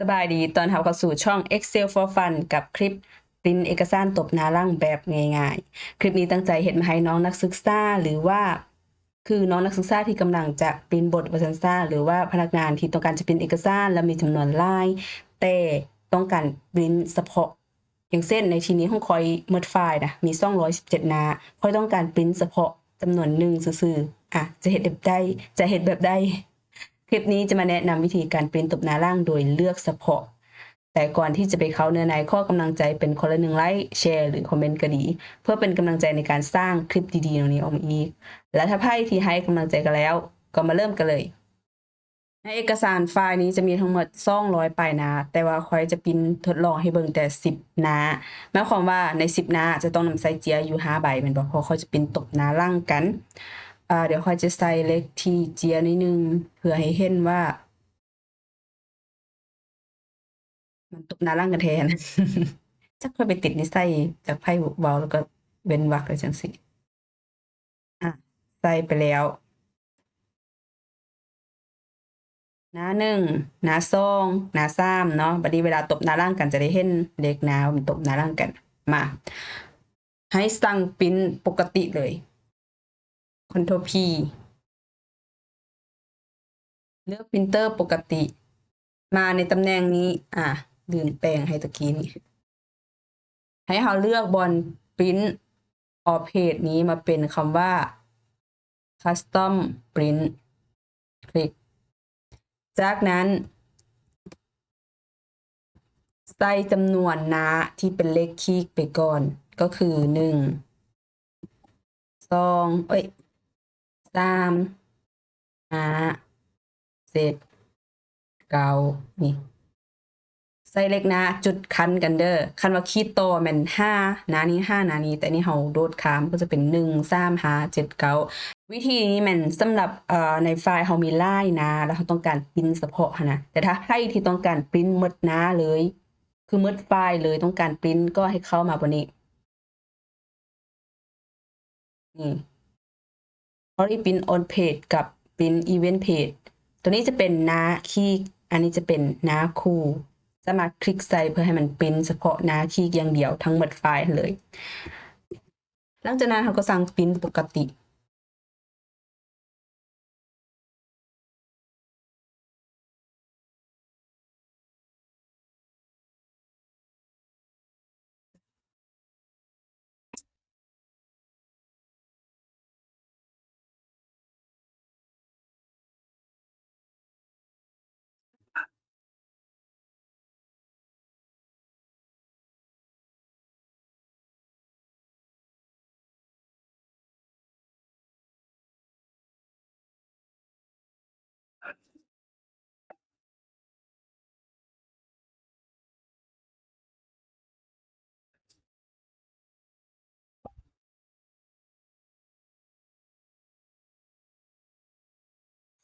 ສະບາຍດີ ຕ້ອນຮັບເຂົ້າສູ່ຊ່ອງ Excel for Fun ກັບຄລິບປຣິ້ນເອກະສານຕົບໜ້າຫຼັງແບບງ່າຍໆ. ຄລິບນີ້ຕັ້ງໃຈເຮັດມາໃຫ້ນ້ອງນັກສຶກສາ ຫຼືວ່າ ຄືນ້ອງນັກສຶກສາທີ່ກຳລັງຈະປຣິ້ນບົດວ່າຊັ້ນຊະ ຫຼືວ່າພະນັກງານທີ່ຕ້ອງການຈະປຣິ້ນເອກະສານແລ້ວມີຈຳນວນຫຼາຍ ແຕ່ຕ້ອງການປຣິ້ນສະເພາະ ຢ່າງເຊັ່ນ ໃນທີ່ນີ້ຂອງຂ້ອຍໝົດຟາຍນະ ມີສອງຮ້ອຍສິບເຈັດໜ້າ ຂ້ອຍຕ້ອງການປຣິ້ນສະເພາະຈຳນວນໜຶ່ງຊື່ໆ. ອາ ຈະເຮັດແບບໃດ? ຈະເຮັດແບບໃດ? ຄລິບນີ້ຈະມາແນະນຳວິທີການປຣິ້ນຕົບໜ້າຫຼັງໂດຍເລືອກສະເພາະ. ແຕ່ກ່ອນທີ່ຈະໄປເຂົ້າເນື້ອໃນ, ຂໍກຳລັງໃຈເປັນຄົນລະໜຶ່ງໄລ, ແຊ ຫຼື ຄອມເມັນກໍດີ ເພື່ອເປັນກຳລັງໃຈໃນການສ້າງຄລິບດີໆເຫຼົ່ານີ້ອອກມາອີກ. ແລະ ຖ້າໃຜທີ່ໃຫ້ກຳລັງໃຈກັນແລ້ວ, ກໍມາເລີ່ມກັນເລີຍ. ໃນເອກະສານຟາຍນີ້ຈະມີທັງໝົດສອງຮ້ອຍປາຍໜ້າ, ແຕ່ວ່າຂ້ອຍຈະປຣິ້ນທົດລອງໃຫ້ເບິ່ງແຕ່ສິບໜ້າ. ໝາຍຄວາມວ່າໃນສິບໜ້າຈະຕ້ອງນຳໃຊ້ເຈ້ຍຢູ່ຫ້າໃບແມ່ນບໍ່? ເພາະຂ້ອຍຈະປຣິ້ນຕົບໜ້າຫຼັງກັນ. ອາ, ດຽວຂ້ອຍຈະໃສ່ເລກທີ່ເຈ້ຍໜ້ອຍໜຶ່ງ ເພື່ອໃຫ້ເຫັນວ່າ ມັນຕົບໜ້າຫຼັງກັນແທ້ນະ. ຈັກຂ້ອຍໄປຕິດນິໄສຈາກໃຜເວົ້າແລ້ວກໍເວັ້ນວາກໄປຈັ່ງຊີ້. ອາ, ໃສ່ໄປແລ້ວ ໜ້າໜຶ່ງ, ໜ້າສອງ, ໜ້າສາມເນາະ. ບັດນີ້ເວລາຕົບໜ້າຫຼັງກັນຈະໄດ້ເຫັນເລກໜ້າວ່າມັນຕົບໜ້າຫຼັງກັນ. ມາ, ໃຫ້ສັ່ງປຣິ້ນປົກກະຕິເລີຍ. ຄອນໂທຣ ພີ ເລືອກປຣິ້ນເຕີປົກກະຕິ. ມາໃນຕຳແໜ່ງນີ້, ອາ, ລືມແປງໃຫ້ຕະກີ້ນີ້. ໃຫ້ເຮົາເລືອກບ່ອນປຣິ້ນອອບເພຈນີ້ມາເປັນຄຳວ່າ ຄັສຕອມປຣິ້ນ. ຄລິກ. ຈາກນັ້ນ ໃສ່ຈຳນວນໜ້າທີ່ເປັນເລກຂີກໄປກ່ອນ ກໍຄື ໜຶ່ງ ສອງ ເອີຍ ສາມ ຫ້າ ເຈັດ ເກົ້າ ນີ້ ໃສ່ເລກໜ້າຈຸດຄັນກັນເດີ. ຄັນວ່າຂີດຕໍ່ແມ່ນຫ້າໜ້ານີ້ ຫ້າໜ້ານີ້ ແຕ່ນີ້ເຮົາໂດດຂ້າມ ກໍຈະເປັນ ໜຶ່ງ ສາມ ຫ້າ ເຈັດ ເກົ້າ. ວິທີນີ້ແມ່ນສຳລັບ ເອີ ໃນຟາຍເຮົາມີຫຼາຍໜ້າ ແລ້ວເຮົາຕ້ອງການປຣິ້ນສະເພາະຫັ້ນນະ. ແຕ່ຖ້າໃຜທີ່ຕ້ອງການປຣິ້ນໝົດໜ້າເລີຍ ຄືໝົດຟາຍເລີຍ ຕ້ອງການປຣິ້ນ ກໍໃຫ້ເຂົ້າມາບ່ອນນີ້. ນີ້ Already Print on Page ກັບ Print Event Page. ຕົວນີ້ຈະເປັນໜ້າຂີກ, ອັນນີ້ຈະເປັນໜ້າຄູ່. ສາມາດຄລິກໃສ່ເພື່ອໃຫ້ມັນປຣິ້ນສະເພາະໜ້າຂີກຢ່າງດຽວທັງໝົດຟາຍຫັ້ນເລີຍ. ຫຼັງຈາກນັ້ນເຮົາກໍສັ່ງປຣິ້ນປົກກະຕິ.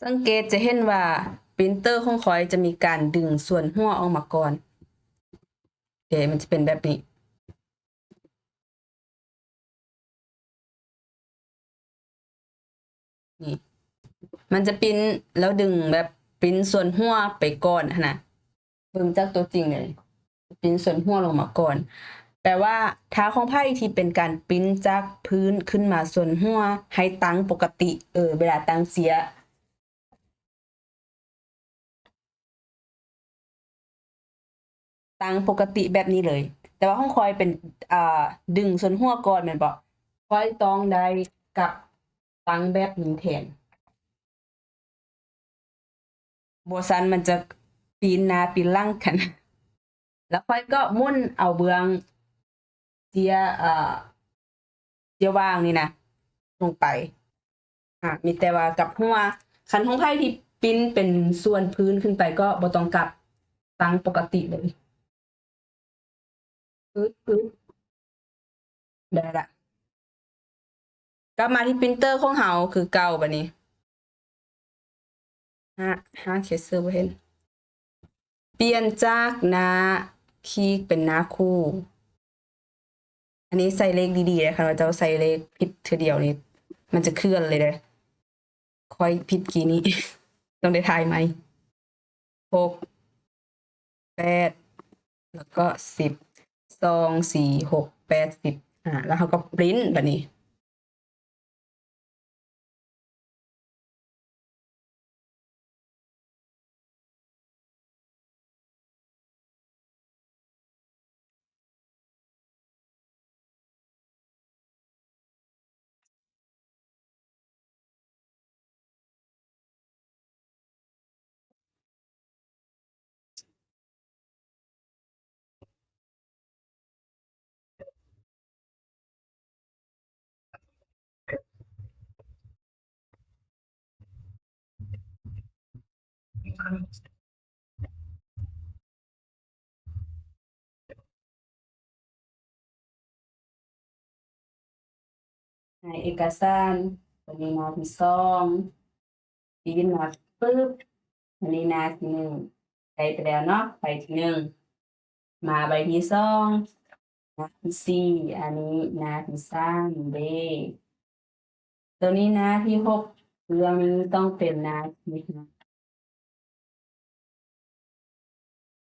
ສັງເກດຈະເຫັນວ່າປຣິ້ນເຕີຂອງຂ້ອຍຈະມີການດຶງສ່ວນຫົວອອກມາກ່ອນ. ໂອເຄ ມັນຈະເປັນແບບນີ້. ນີ້ ມັນຈະປຣິ້ນແລ້ວດຶງແບບປຣິ້ນສ່ວນຫົວໄປກ່ອນຫັ້ນນະ. ເບິ່ງຈາກຕົວຈິງເລີຍ ປຣິ້ນສ່ວນຫົວລົງມາກ່ອນ. ແປວ່າຖ້າຂອງໃຜທີ່ເປັນການປຣິ້ນຈາກພື້ນຂຶ້ນມາສ່ວນຫົວ ໃຫ້ຕັ້ງປົກກະຕິ ເອີ ເວລາຕັ້ງເຈ້ຍ ຕັ້ງປົກກະຕິແບບນີ້ເລີຍ. ແຕ່ວ່າຂອງຂ້ອຍເປັນ ອ່າ ດຶງສ່ວນຫົວກ່ອນແມ່ນບໍ່? ຂ້ອຍຕ້ອງໄດ້ກັບຕັ້ງແບບນີ້ແທນ. ບໍ່ຊັ້ນມັນຈະປີນໜ້າປີນຫຼັງກັນ. ແລ້ວຂ້ອຍກໍໝູນເອົາເບື້ອງເຈ້ຍ ເອ່ອ ເຈ້ຍຫວ່າງນີ້ນະ ລົງໄປ. ອາ ມີແຕ່ວ່າກັບຫົວ. ຄັນຂອງໃຜທີ່ປຣິ້ນເປັນສ່ວນພື້ນຂຶ້ນໄປກໍບໍ່ຕ້ອງກັບ, ຕັ້ງປົກກະຕິເລີຍ. ອຶບ ອຶບ ໄດ້ລະ. ກັບມາທີ່ປຣິ້ນເຕີຂອງເຮົາຄືເກົ່າບາດນີ້. ຫາ ຫາເຄເຊີບໍ່ເຫັນ. ປ່ຽນຈາກໜ້າຂີກເປັນໜ້າຄູ່. ອັນນີ້ໃສ່ເລກດີໆເດີ, ຄັນວ່າເຈົ້າໃສ່ເລກຜິດເທື່ອດຽວນີ້ ມັນຈະເຄື່ອນເລີຍເດີ. ຂ້ອຍຜິດກີ້ນີ້ ຕ້ອງໄດ້ຖ່າຍໃໝ່. ຫົກ ປດ ແລ້ວກໍສິບ ສອງ ສີ່ ຫົກ ແປດ ສິບ ອາ ແລ້ວເຮົາກໍປຣິ້ນບາດນີ້. ໃນເອກະສານ ຕົວນີ້ໜ້າທີສອງ ປີ້ນມາປຶບ ອັນນີ້ໜ້າທີໜຶ່ງ ໄດ້ໄປແລ້ວເນາະ ໃບທີໜຶ່ງ. ມາໃບທີສອງ ໜ້າທີສີ່ ອັນນີ້ໜ້າທີສາມເດ້. ຕົວນີ້ໜ້າທີຫົກ ເລື່ອງນີ້ຕ້ອງເປັນໜ້າທີຫ້າ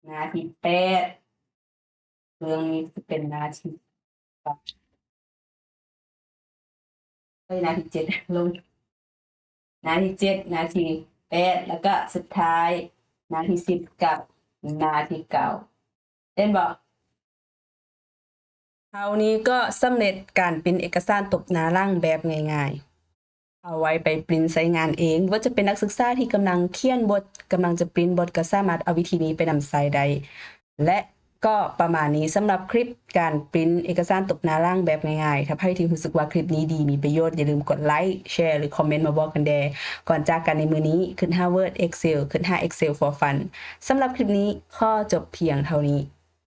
ໜ້າທີແປດ ເລື່ອງນີ້ຈະເປັນໜ້າທີ ເອີຍ ໜ້າທີເຈັດ ລົງ ໜ້າທີເຈັດ ໜ້າທີແປດ ແລ້ວກະສຸດທ້າຍ ໜ້າທີສິບ ກັບໜ້າທີເກົ້າ ເຫັນບໍ່? ເທົ່ານີ້ກໍສຳເລັດການປຣິ້ນເອກະສານຕົບໜ້າຫຼັງແບບງ່າຍໆ. ເອົາໄວ້ໄປປຣິ້ນໃຊ້ງານເອງ, ບໍ່ວ່າຈະເປັນນັກສຶກສາທີ່ກຳລັງຂຽນບົດ, ກຳລັງຈະປຣິ້ນບົດ, ກໍສາມາດເອົາວິທີນີ້ໄປນຳໃຊ້ໄດ້. ແລະ ກໍປະມານນີ້ສຳລັບຄລິບການປຣິ້ນເອກະສານຕົບໜ້າຫຼັງແບບງ່າຍໆ. ຖ້າໃຜທີ່ຮູ້ສຶກວ່າຄລິບນີ້ດີ, ມີປະໂຫຍດ, ຢ່າລືມກົດໄລ, ແຊ ຫຼື ຄອມເມັນມາບອກກັນແດ່. ກ່ອນຈາກກັນໃນມື້ນີ້, ຄຶດຫາ Word, Excel, ຄຶດຫາ Excel for Fun. ສຳລັບຄລິບນີ້, ຂໍຈົບພຽງເທົ່ານີ້.